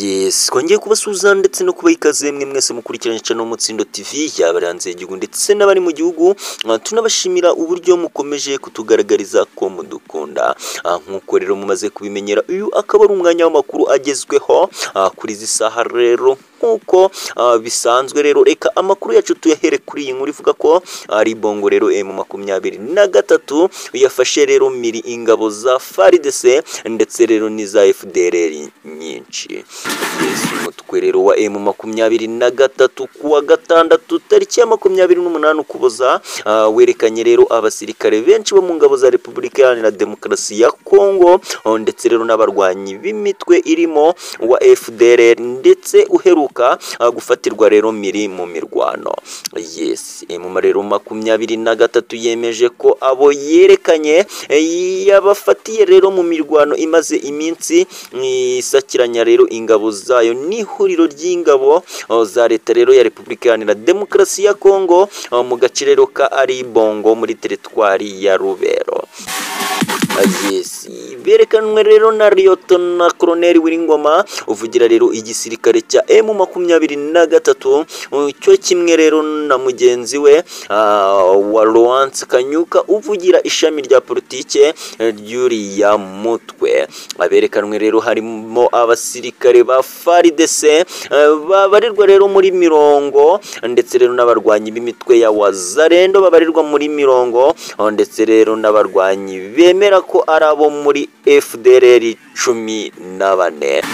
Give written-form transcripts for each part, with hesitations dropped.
Yes, twongeye kubasuhuza ndetse no kubaha ikaze mwe mwese mukurikiranye channel Mutsindo TV, yaba ari hanze y'igihugu ndetse n'abari mu gihugu. Tunabashimira uburyo mukomeje kutugaragariza ko mudukunda. Nk'uko rero mumaze kubimenyera, uyu akaba ari umwanya w'amakuru agezweho kuri izi saha. Rero nk'uko bisanzwe rero, reka amakuru yacu tuyahere kuri iyi nkuru ivuga ko ari Bongo rero M23 yafashe rero miri ingabo za FARDC ndetse rero n'iza FDLR nyinshi. Yes, umutwe rero wa M23 kuwa gatandatu tariki ya 28 Ukuboza werekanye rero abasirikare benshi bo mu ngabo za Repubulika Iharanira Demokarasi ya Kongo ndetse rero n'abarwanyi b'imitwe irimo wa FDLR ndetse uheruka gufatirwa rero miri mu mirwano. Yes, rero 23 yemeje ko abo yerekanye yabafatiye rero mu mirwano imaze iminsi isakiranya rero ingabo zayo n'ihuriro ry'ingabo za leta rero ya Repubulika Iharanira Demokarasi ya Kongo mu gace rero ka ari Bongo muri teritwari ya Rubero. Yes, berekanwe rero na Lieutenant Colonel Wiringoma uvugira rero igisirikare cya M23, cyo kimwe rero na mugenzi we wa Lawrence Kanyuka uvugira ishami rya politike ry'uriya mutwe. Aberekanwe rero harimo abasirikare ba FARDC babarirwa rero muri mirongo, ndetse rero n'abarwanyi b'imitwe ya Wazalendo babarirwa muri mirongo, ndetse rero n'abarwanyi bemera ko ari abo muri FDLR 14.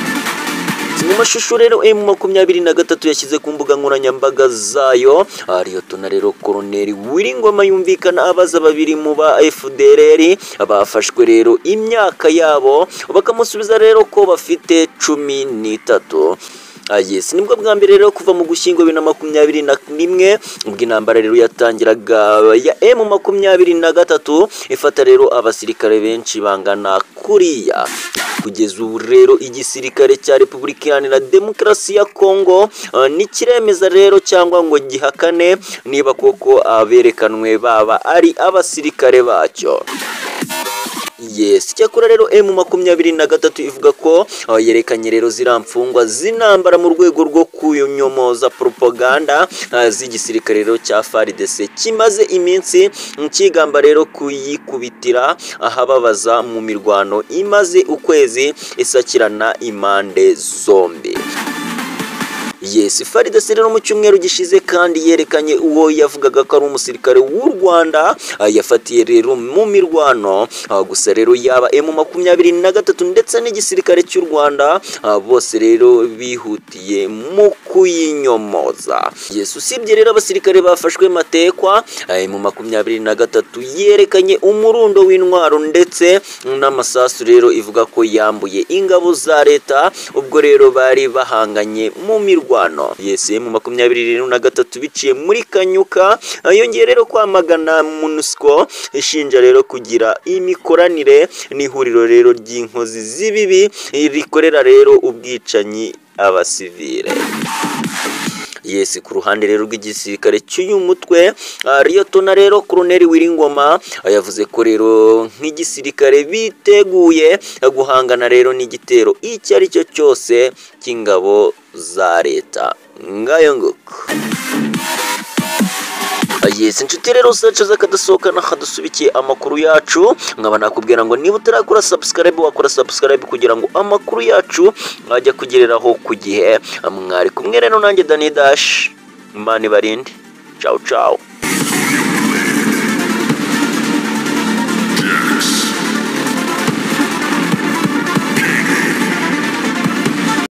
Mu mashusho rero M23 yashyize ku mbuga nkoranyambaga zayo, Lieutenant rero Colonel Wiringoma yumvikana abaza babiri mu ba FDLR bafashwe rero imyaka yabo, bakamusubiza rero ko bafite 13. Yes, nibwo bwa mbere rero kuva mu Gushyingo 2021 ubwo intambara rero yatangiraga ya M23 ifata rero abasirikare benshi bangana kuriya. Kugeza ubu rero igisirikare cya Repubulika Iharanira Demokarasi ya Kongo ntikiremeza rero cyangwa ngo gihakane niba koko aberekanwe baba ari abasirikare bacyo. Yes, cyakora rero M23 ivuga ko yerekanye rero ziriya mfungwa z'intambara mu rwego rwo kuyonyomoza propaganda z'igisirikare rero cya FARDC kimaze iminsi kigamba rero kuyikubitira ahababaza mu mirwano imaze ukwezi isakirana impande zombi. Yes, FARDC rero mu cyumweru gishize kandi yerekanye uwo yavugaga ko ari umusirikare w'u Rwanda yafatiye rero mu mirwano. Gusa rero yaba M23 ndetse n'igisirikare cy'u Rwanda bose rero bihutiye mu kuyinyomoza. Yes, usibye rero abasirikare bafashwe matekwa, M23 yerekanye umurundo w'intwaro ndetse n'amasasu rero ivuga ko yambuye ingabo za leta ubwo rero bari bahanganye mu mirwano. Yes, M23 biciye muri Kanyuka yongeye rero kwamagana MONUSCO ishinja rero kugira imikoranire n'ihuriro rero ry'inkozi z'ibibi rikorera rero ubwicanyi abasivile. Yes, ku ruhande rero rw'igisirikare cy'uyu mutwe, Lieutenant rero Colonel Wiringoma yavuze ko rero nk'igisirikare biteguye guhangana rero n'igitero icyo ari cyo cyose cy'ingabo za leta. Ngayo nguko. Yes, inshuti rero zacu zakadasohoka nakadusubikiye amakuru yacu, nkaba nakubwira ngo niba utarakora subscribe wakora subscribe kugira ngo amakuru yacu ajya kugereraho ku gihe. Mwari kumwe rero nanjye Danny Dash, Imana ibarinde. Ciao ciao.